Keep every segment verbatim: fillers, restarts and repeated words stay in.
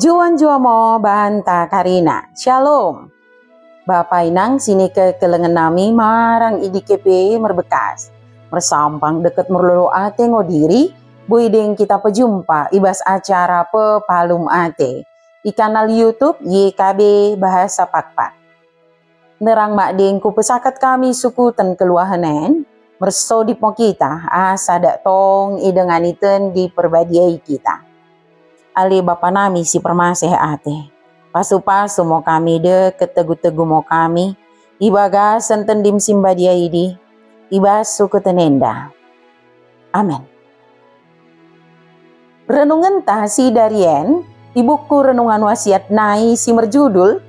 Njuah-njuah mo banta karina. Shalom. Bapa inang si nikekelengen nami marang i D K P merbekas. Mersampang deket merlolo ate ngo diri, boi deng kita pejumpa i bas acara Pepalum Ate i kanal YouTube Y K B Bahasa Pakpak. Nerang mak deng kupesakat kami sukuten keluahen en, mersodip mo kita, asa dak tong idengani Tendi Perbadia i kita. Ale Bapa nami si permaseh ate, pasu-pasu mo kami deket, tegu-tegu mo kami, i bagasen Tendim si mbadia idi, i bas sukuten enda. Amen. Renungenta si darien i buku Renungan Wasiat nai si merjudul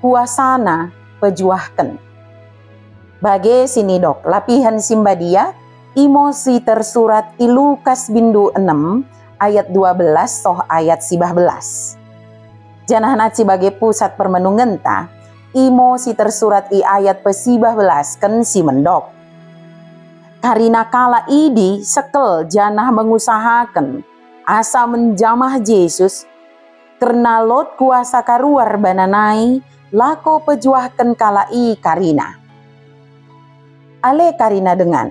Kuasana Pejuahken. Bage si nidok lapihen si mbadia, imo si tersurat i Lukas bindu enem ayat dua belas soh ayat sibah belas. Janah naci bage pusat permenungenta, imo si tersurat i ayat pesibah belasken si mendok. Karina kalak idi sekel janah mengusahaken asa menjamah Jesus, kerna lot kuasa karuar bana nai lako pejuahken kalak i karina. Ale karina dengan,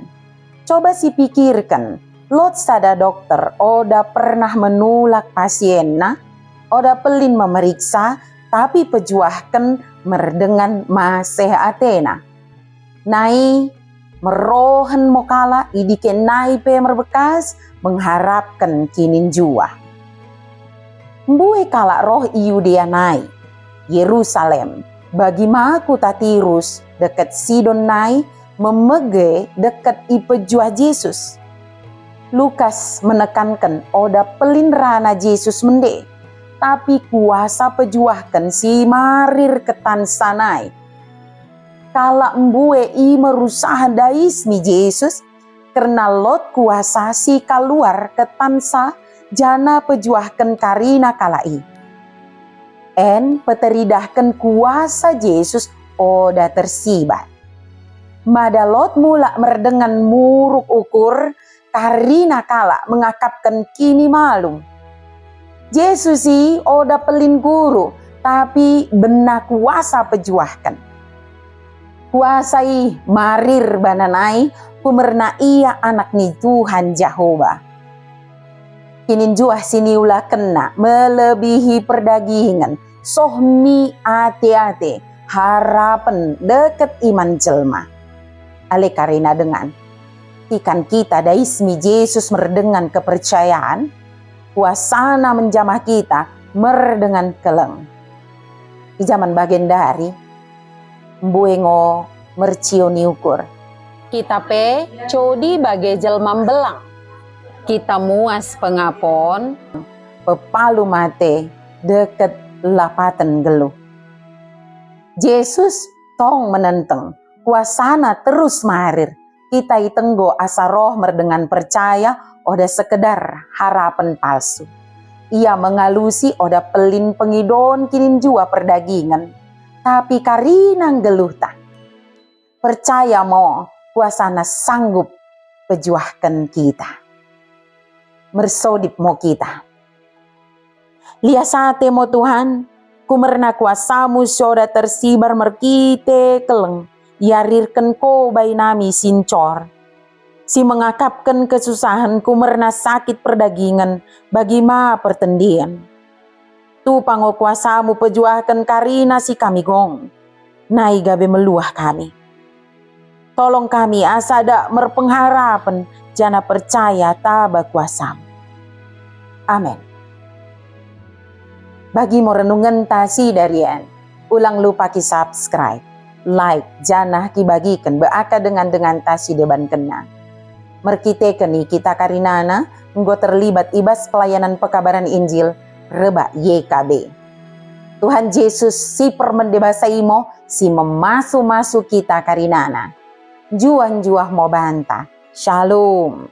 coba sipikirken, lot sada dokter oda pernah menulak pasienna, oda pelin memeriksa, tapi pejuahken merdengan maseh atena. Nai merohen mo kalak idike nai pe merbekas mengharapken kininjuah. Mbue kalak roh i Yudea nai, Yerusalem, bagi ma kuta Tirus deket Sidon nai memege deket ipejuah Jesus. Lukas menekanken oda pelin rana Jesus mende, tapi kuasa pejuahken si marir ketansa nai. Kalak mbue i merusaha dais mi Jesus kerna lot kuasa si kaluar ketansa jana pejuahken karina kalak i. En peteridahken kuasa Jesus oda tersibat. Mada lot mulak merdengan muruk ukur karina kalak mengakapken kinimalum. Jesus i oda pelin guru, tapi bena kuasa pejuahken. Kuasa i marir bana nai kumerna ia anak ni Tuhan Jehoba. Kininjuah si niulakenna melebihi perdagingen, soh mi ate-ate, harapen deket iman jelma. Ale karina dengan, ikan kita dais mi Jesus merdengan kepercayan, kuasana menjamah kita merdengan keleng. I jaman bagendari, mbue ngo mercio ni ukur. Kita pe codi bage jelma mbelang. Kita muas pengapon, pepalum ate, deket lapaten nggeluh. Jesus tong menenteng, kuasana terus marir. Kita itenggo asa roh merdengan percaya oda sekedar harapen palsu. Ia mengalusi oda pelin pengidon kininjua perdagingen, tapi karina nggeluhta. Percaya mo, kuasana sanggup pejuahken kita. Mersodip mo kita. Lias ate mo Tuhan, kumerna kuasamu si oda tersibar merkite keleng, iarirken ko bai nami si ncor, si mengakapken kesusahen kumerna sakit perdagingen bagi ma pertendien. Tupa ngo kuasamu pejuahken karina si kami gong, nai gabe meluah kami. Tolong kami asa dak merpengharapen janah percaya taba kuasamu. Amen. Bagi mo renungenta si darien, ulang lupa ki subscribe, like, janah kibagiken be aka dengan-denganta si debankenna. Merkiteken i kita karinana enggo terlibat i bas pelayanan pekabaran Injil rebak Y K B. Tuhan Jesus si permende basa imo si memasu-masu kita karinana. Njuah-njuah mo banta. Shalom.